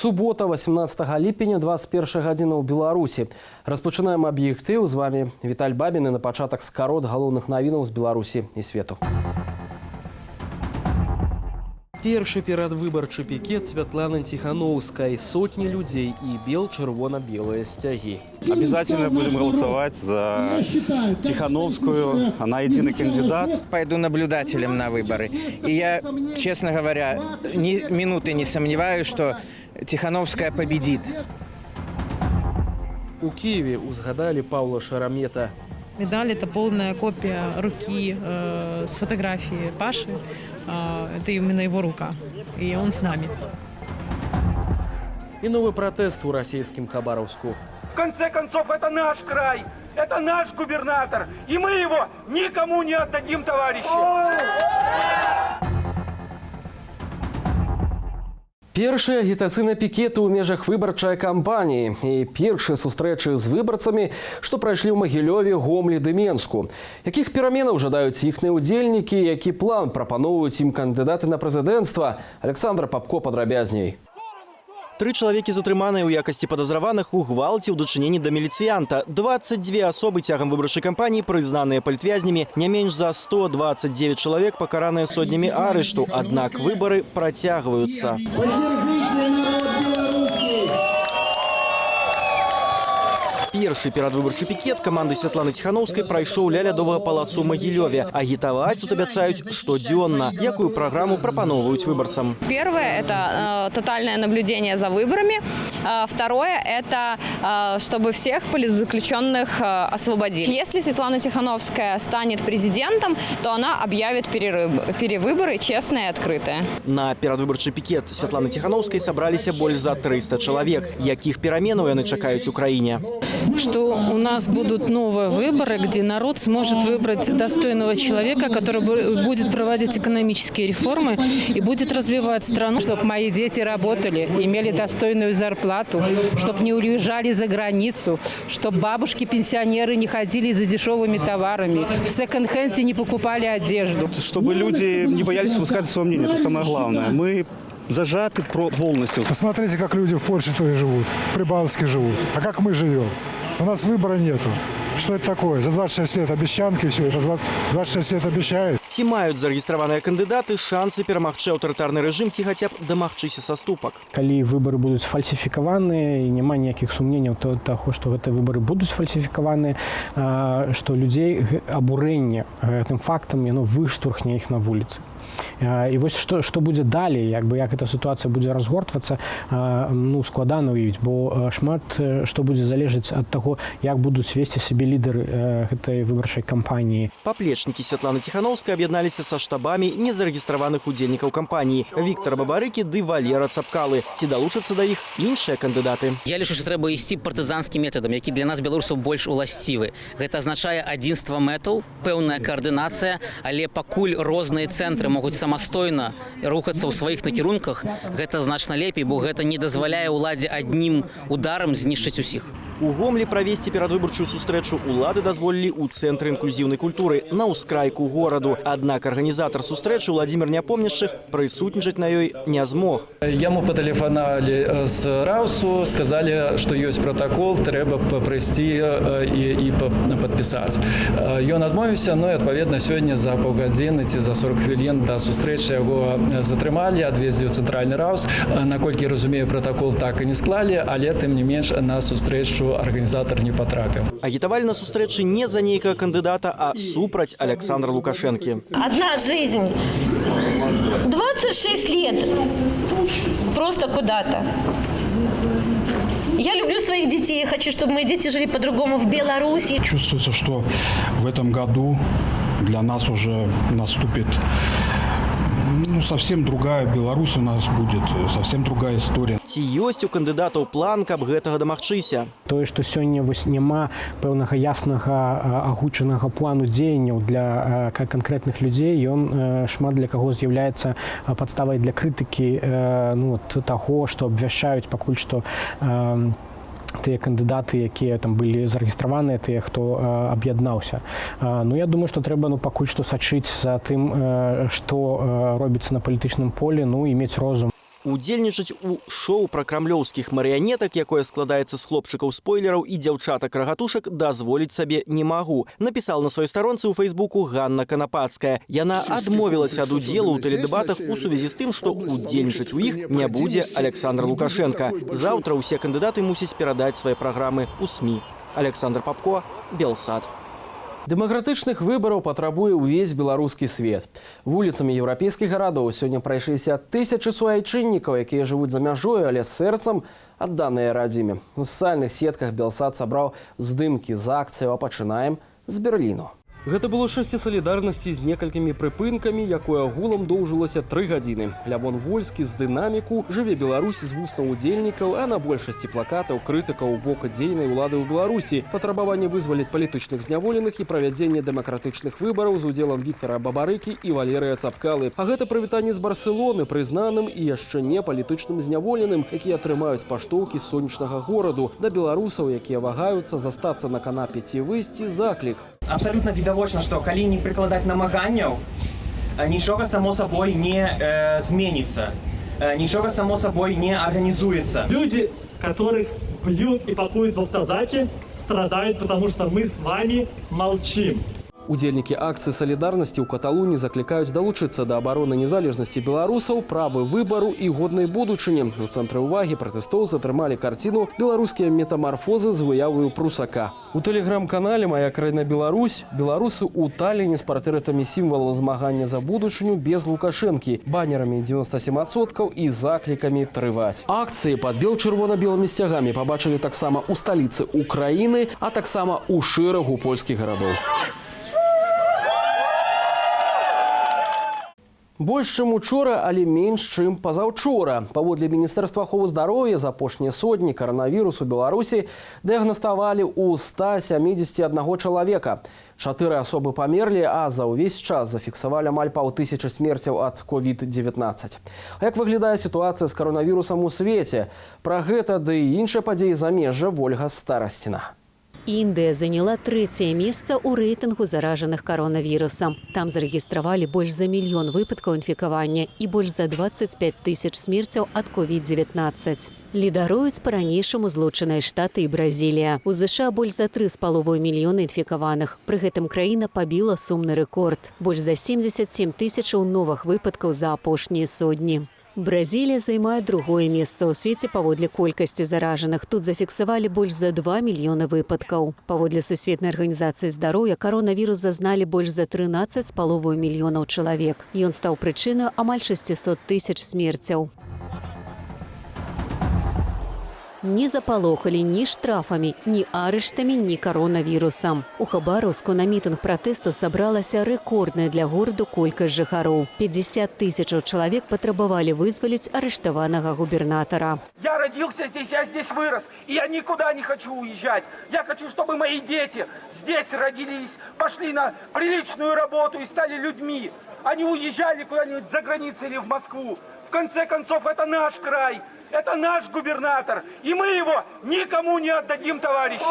Субота, 18 ліпеня, 21 гадзіна ў Беларусі. Распачынаем «Аб'ектыў», з вами Віталь Бабін, і на пачатак скарот галоўных навінаў з Беларусі і свету. Першы перадвыбарчы пікет Святланы Ціханоўскай, сотні людзей і бел-чырвона-белыя сцягі. Обязательно будем голосовать за Тихановскую. Она единый кандидат. Пойду наблюдателем на выборы. И я, честно говоря, ни минуты не сомневаюсь, что Тихановская победит. У Кіеве узгадалі Паўла Шарамета. Медаль – это полная копия руки с фотографии Паши. Это именно его рука. И он с нами. І новы пратэст у расійскім Хабараўску. В конце концов, это наш край, это наш губернатор, и мы его никому не отдадим, товарищи! Першыя агітацыйныя пікеты ў межах выбарчай кампаніі і першыя сустрэчы з выбарцамі, што прайшлі ў Магілёве, Гомлі ды Менску. Якіх пераменаў жадаюць іхныя ўдзельнікі, які план прапаноўваюць ім кандыдаты на прэзідэнцтва? Аляксандр Папко падрабязней. Тры чалавекі затрыманыя ў якасці падазраваных у гвалце ў дачыненні да міліцыянта. 22 асобы цягам выбарчай кампаніі прызнаныя палітвязнямі. Не менш за 129 чалавек пакараныя сотнямі арышту. Аднак выбары працягваюцца. Поддержите народ Беларуси! Першы перадвыбарчы пікет каманды Святланы Ціханоўскай прайшоў ля Лядовага палацу ў Магілёве. Агітаваць тут абяцаюць штодзённа. Якую праграму прапаноўваюць выбарцам? Первое – это тотальное наблюдение за выборами. Второе – это чтобы всех политзаключенных освободили. Если Светлана Тихановская станет президентом, то она объявит перевыборы честные и открытые. На перадвыбарчы пікет Святланы Ціханоўскай сабраліся больш за 300 чалавек. Якіх пераменаў яны чакаюць у краіне? Что у нас будут новые выборы, где народ сможет выбрать достойного человека, который будет проводить экономические реформы и будет развивать страну. Чтобы мои дети работали, имели достойную зарплату, чтобы не уезжали за границу, чтобы бабушки-пенсионеры не ходили за дешевыми товарами, в секонд-хенде не покупали одежду. Чтобы люди не боялись высказывать свое мнение. Это самое главное. Мы зажаты полностью. Посмотрите, как люди в Польше тоже живут, в Прибалтике живут. А как мы живем? У нас выбора нету. Что это такое? За 26 лет обещанки, все, это 20, 26 лет обещают. Ці маюць зарэгістраваныя кандыдаты шансы перамагчы аўтарытарны рэжым ці хаця б дамагчыся саступак? Калі выбары будуць фальсіфікаваныя, і няма ніякіх сумненняў то таго, што гэтыя выбары будуць фальсіфікаваныя, што людзей абурэнне гэтым фактам, яно выштурхне іх на вуліцы. І вось што будзе далей, як бы, як эта сітуацыя будзе разгортвацца, ну, складана ўявіць, бо шмат што будзе залежаць ад таго, як будуць весці сябе лідары гэтай выбарчай кампаніі. Паплечнікі Святланы Ціханоўскай аб'ядналіся са штабамі незарэгістраваных удзельнікаў кампаніі Віктара Бабарыкі ды Валера Цапкалы. Ці далучацца да іх іншыя кандыдаты? Я лічу, што трэба ісці партызанскім метадам, які для нас, беларусаў, больш уласцівы. Гэта азначае адзінства мэтаў, пэўная каардынацыя, але пакуль розныя цэнтры могуць самастойна рухацца ў сваіх накірунках, гэта значна лепей, бо гэта не дазваляе ўладзе аднім ударам знішчыць усіх. У Гомлі правесці перадвыбарчую сустрэчу улады дазволілі ў цэнтры інклюзіўнай культуры на ўскрайку гораду. Аднак арганізатар сустрэчы Уладзімір Няпомняшчых прысутнічаць на ёй не змог. Яму патэлефанавалі з РАУСу, сказалі, што ёсць пратакол, трэба прыйсці і падпісаць. Ён адмовіўся, ну і, адпаведна, сёння за паўгадзіны ці за 40 хвілін да сустрэчы яго затрымалі, адвезлі ў цэнтральны РАУС. Наколькі я разумею, пратакол так і не склалі, але тым не менш на сустрэчу арганізатар не патрапіў. Агітавалі на сустрэчы не за нейкага кандыдата, а супраць Аляксандра Лукашэнкі. Одна жизнь. 26 лет. Просто куда-то. Я люблю своих детей. Я хочу, чтобы мои дети жили по-другому в Беларуси. Чувствуется, что в этом году для нас уже наступит, ну, совсем другая Беларусь у нас будет, совсем другая история. Ці ёсць у кандыдатаў план, каб гэтага дамагчыся? Тое, што сёння вось няма пэўнага яснага агучанага плану дзеянняў для канкрэтных людзей, ён шмат для каго з'яўляецца падставай для крытыкі ну, вот, таго, што абвяшчаюць пакуль што тыя кандыдаты, якія там былі зарэгістраваныя, тыя, хто аб'яднаўся. Ну, я думаю, што трэба, ну, пакуль што сачыць за тым, што робіцца на палітычным полі, ну, і мець розум. Удзельнічаць у шоу пра крамлёўскіх марыянетак, якое складаецца з хлопчыкаў-спойлераў і дзяўчатак-рагатушак, дазволіць сабе не магу. Напісала на сваёй старонцы ў Фэйсбуку Ганна Канапацкая. Яна адмовілася ад удзелу ў тэледэбатах у сувязі з тым, што удзельнічаць у іх не будзе Аляксандр Лукашэнка. Заўтра ўсе кандыдаты мусяць перадаць свае праграмы ў СМІ. Аляксандр Папко, Белсат. Дэмакратычных выбараў патрабуе ўвесь беларускі свет. Вуліцамі еўрапейскіх гарадоў сёння прайшліся тысячы суайчыннікаў, якія жывуць за мяжою, але сэрцам адданыя радзіме. У сацыяльных сетках Белсат сабраў здымкі з акцыяў, а пачынаем з Берліну. Гэта было шэсце салідарнасці з некалькімі прыпынкамі, якое агулам доўжылася 3 гадзіны. Лявон Вольскі з дынаміку, «Жыве Беларусь» з вуснаў удзельнікаў, а на большасці плакатаў крытыка ў бок дзейнай улады ў Беларусі, патрабаванне вызваліць палітычных зняволеных і правядзенне дэмакратычных выбараў з удзелам Віктара Бабарыкі і Валерыя Цапкалы. А гэта прывітанне з Барселоны прызнаным і яшчэ не палітычным зняволеным, якія атрымаюць паштоўкі з сонечнага гораду. Да беларусаў, якія вагаюцца застацца на канапе ці выйсці, заклік. Абсалютна відавочна, што калі не прыкладаць намаганняў, нічога само сабой не зменіцца. Нічога само сабой не арганізуецца. Люди, которых бьют и пакуют в автозаки, страдают, потому что мы с вами молчим. Удзельнікі акцыі салідарнасці ў Каталуні заклікаюць далучыцца да абароны незалежнасці беларусаў, правы выбару і годнай будучыні. У цэнтры ўвагі пратэстоўцы затрымалі карціну «Беларускія метамарфозы» з выяваю прусака. У тэлеграм-канале «Мая краіна Беларусь» беларусы ў Таліне з партрэтамі сімвалаў змагання за будучыню без Лукашэнкі, банерамі 97% і заклікамі трываць. Акцыі пад бел-чырвона-белымі сцягамі пабачылі таксама ў сталіцы Украіны, а таксама ў шэрагу польскіх гарадоў. Больш, чым учора, але менш, чым пазаўчора. Паводле Міністэрства аховы здароўя, за апошнія сотні каранавірус у Беларусі дыягнаставалі ў 171 чалавека. Чатыры асобы памерлі, а за ўвесь час зафіксавалі амаль паўтысячы смерцяў ад COVID-19. А як выглядае сітуацыя з каранавірусам у свеце? Пра гэта ды і іншыя падзеі замежжа Вольга Старасціна. Індыя заняла трэцяе месца ў рэйтынгу заражаных каронавірусам. Там зарэгістравалі больш за мільён выпадкаў інфікавання і больш за 25 тысяч смерцяў ад COVID-19. Лідаруюць па-ранейшаму Злучаныя Штаты і Бразілія. У ЗША больш за 3,5 мільёны інфікаваных. Пры гэтым краіна пабіла сумны рэкорд. Больш за 77 тысячаў новых выпадкаў за апошнія сотні. Бразілія займае другое месца ў свеце паводле колькасці заражаных. Тут зафіксавалі больш за 2 мільёны выпадкаў. Паводле Сусветнай арганізацыі здароўя, каронавірус зазналі больш за 13,5 мільёнаў чалавек. Ён стаў прычынаю амаль 600 тысяч смерцяў. Не запалохалі ні штрафамі, ні арыштамі, ні каронавірусам. У Хабараўску на мітынг пратэсту сабралася рэкордная для гораду колькасць жыхароў. 50 тысячаў чалавек патрабавалі вызваліць арыштаванага губернатара. Я родился здесь, я здесь вырос, и я никуда не хочу уезжать. Я хочу, чтобы мои дети здесь родились, пошли на приличную работу и стали людьми. Они уезжали куда-нибудь за границу или в Москву. В конце концов, это наш край, это наш губернатор, и мы его никому не отдадим, товарищи.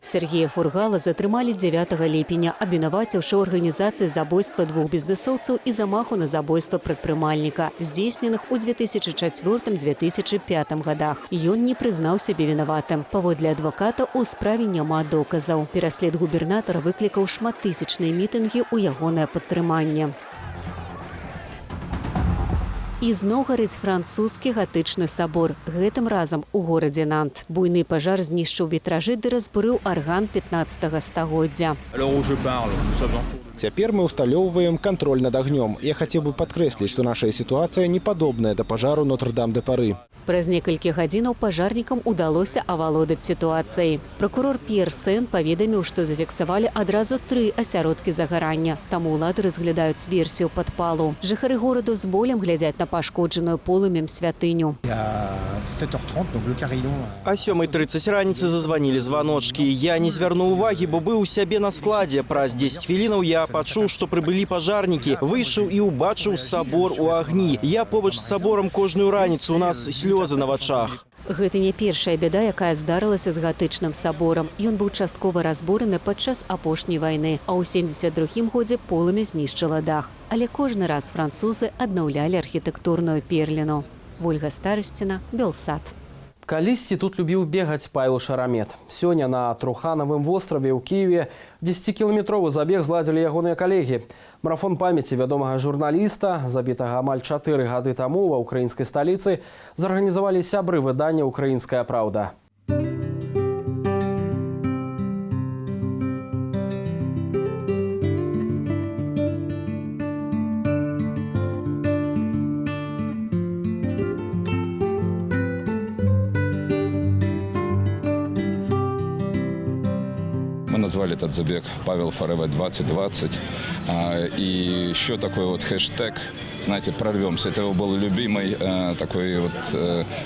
Сяргея Фургала затрымалі 9 ліпеня, абвінаваціўшы ў арганізацыі забойства двух бізнесоўцаў і замаху на забойства прадпрымальніка, здзейсненых у 2004-2005 годах. Ён не прызнаў сябе вінаватым. Паводле адваката, у справе няма доказаў. Пераслед губернатара выклікаў шматтысячныя мітынгі ў ягонае падтрыманне. І зноў гарыць французскі гатычны сабор, гэтым разам у горадзе Нант. Буйны пажар знішчыў вітражы ды разбурыў арган 15 стагоддзя. Цяпер мы ўсталёўваем кантроль над агнём. Я хацеў бы падкрэсліць, што наша сітуацыя не падобная да пажару Нотр-Дам-дэ-Пары. Праз некалькі гадзінаў пажарнікам удалося авалодаць сітуацыяй. Пракурор П'ер Сен паведаміў, што зафіксавалі адразу тры асяродкі загарання. Таму ўлады разглядаюць версію падпалу. Жыхары гораду з болем глядзяць на пашкоджаную полымем святыню. А 7:30 раніцы зазванілі званочкі. Я не звярнуў увагі, бо быў у сябе на складзе. Праз 10 хвілінаў я пачуў, што прыбылі пажарнікі. Выйшаў і ўбачыў сабор у агні. Я побач з саборам кожную раніцу, у нас слёзы на вачах. Гэта не першая бяда, якая здарылася з гатычным саборам. Ён быў часткова разбураны падчас апошняй вайны, а ў 72 годзе полымя знішчыла дах. Але кожны раз французы аднаўлялі архітэктурную перліну. Вольга Старасціна, Белсат. Калісьці тут любіў бегаць Павел Шарамет. Сёння на Труханавым востраве ў Кіеве 10-кіламетровы забег зладзілі ягоныя калегі. Марафон памяці вядомага журналіста, забітага амаль 4 гады таму ва ўкраінскай сталіцы, зарганізавалі сябры выдання «Украінская праўда». Мы назвали этот забег «Павел Forever 2020». И еще такой вот хэштег, знаете, «Прорвемся». Это его был любимый такой вот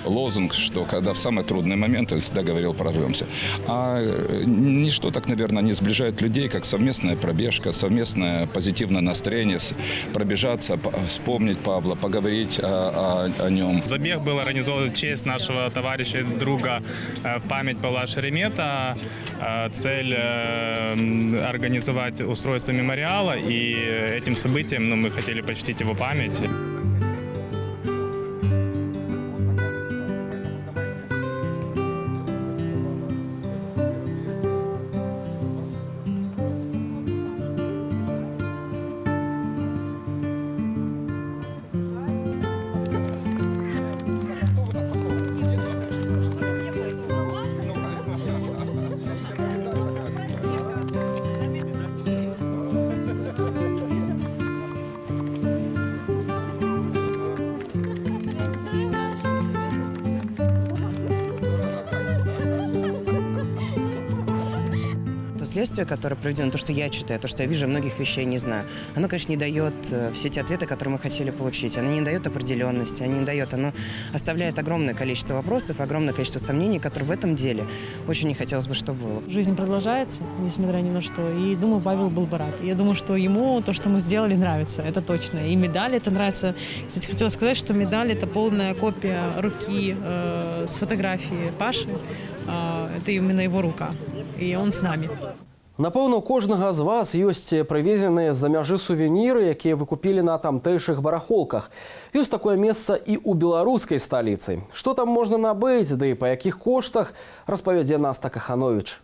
лозунг, что когда в самые трудные моменты он всегда говорил «прорвемся». А ничто так, наверное, не сближает людей, как совместная пробежка, совместное позитивное настроение, пробежаться, вспомнить Павла, поговорить о нем. Забег был организован в честь нашего товарища и друга в память Павла Шеремета. Цель организовать устройство мемориала, и этим событием, ну, мы хотели почтить его память. То следствие, которое проведено, то, что я читаю, то, что я вижу, многих вещей не знаю, оно, конечно, не дает все те ответы, которые мы хотели получить. Оно не дает определенности, оно не дает, оно оставляет огромное количество вопросов, огромное количество сомнений, которые в этом деле очень не хотелось бы, чтобы было. Жизнь продолжается, несмотря ни на что, и, думаю, Павел был бы рад. Я думаю, что ему то, что мы сделали, нравится, это точно. И медаль это нравится. Кстати, хотела сказать, что медаль – это полная копия руки с фотографии Паши. Это именно его рука, и он с нами. Напэўна, у кожнага з вас ёсць прывезеныя з-за мяжы сувеніры, якія вы купілі на тамтэйшых барахолках. Ёсць такое месца і ў беларускай сталіцы. Што там можна набыць, ды і па якіх коштах, распавядзе Наста Каханович.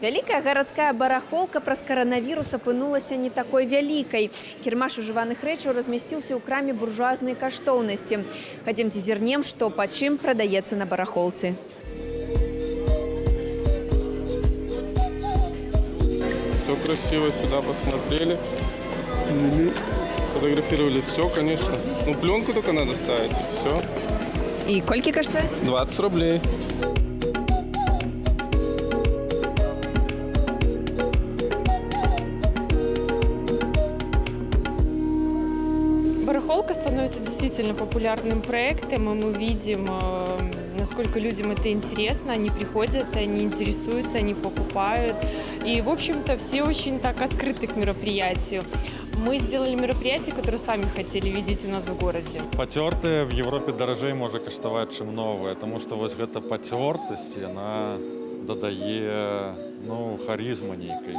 Вялікая гарадская барахолка праз каранавірус апынулася не такой вялікай. Кірмаш ужываных рэчаў размясціўся ў краме буржуазнай каштоўнасці. Хадземце зірнем, што па чым прадаецца на барахолцы. Все красиво, сюда посмотрели, сфотографировали все, конечно. Ну, пленку только надо ставить, и все. И сколько коштует? 20 рублей. Барахолка становится действительно популярным проектом, и мы видим, насколько людям это интересно. Они приходят, они интересуются, они покупают. И, в общем-то, все очень так открыты к мероприятию. Мы сделали мероприятие, которое сами хотели видеть у нас в городе. Потертые в Европе дорожей может коштовать, чем новые, потому что вот эта потертость, она додае, ну, харизму некой.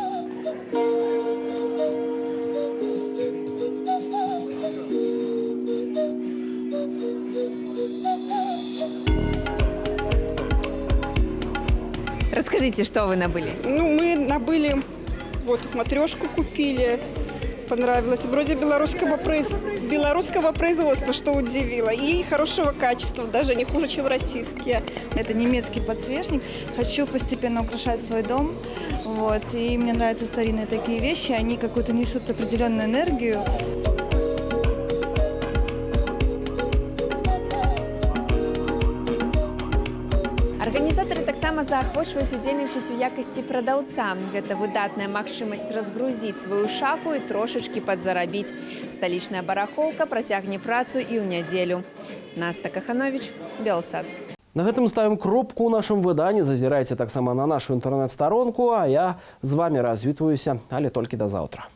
Расскажите, что вы набыли? Ну, мы набыли, вот, матрешку купили, понравилось. Вроде белорусского производства, что удивило. И хорошего качества, даже не хуже, чем российские. Это немецкий подсвечник. Хочу постепенно украшать свой дом. Вот. И мне нравятся старинные такие вещи. Они какую-то несут определенную энергию. Арганізатары таксама заахвочваюць удзельнічаць у якасці прадаўца. Гэта выдатная магчымасць разгрузіць сваю шафу і трошачкі падзарабіць. Сталічная барахолка працягне працу і ў нядзелю. Наста Каханович, Белсат. На гэтым ставім кропку ў нашым выданні. Зазірайце таксама на нашу інтэрнэт-старонку, а я з вамі развітваюся, але толькі да заўтра.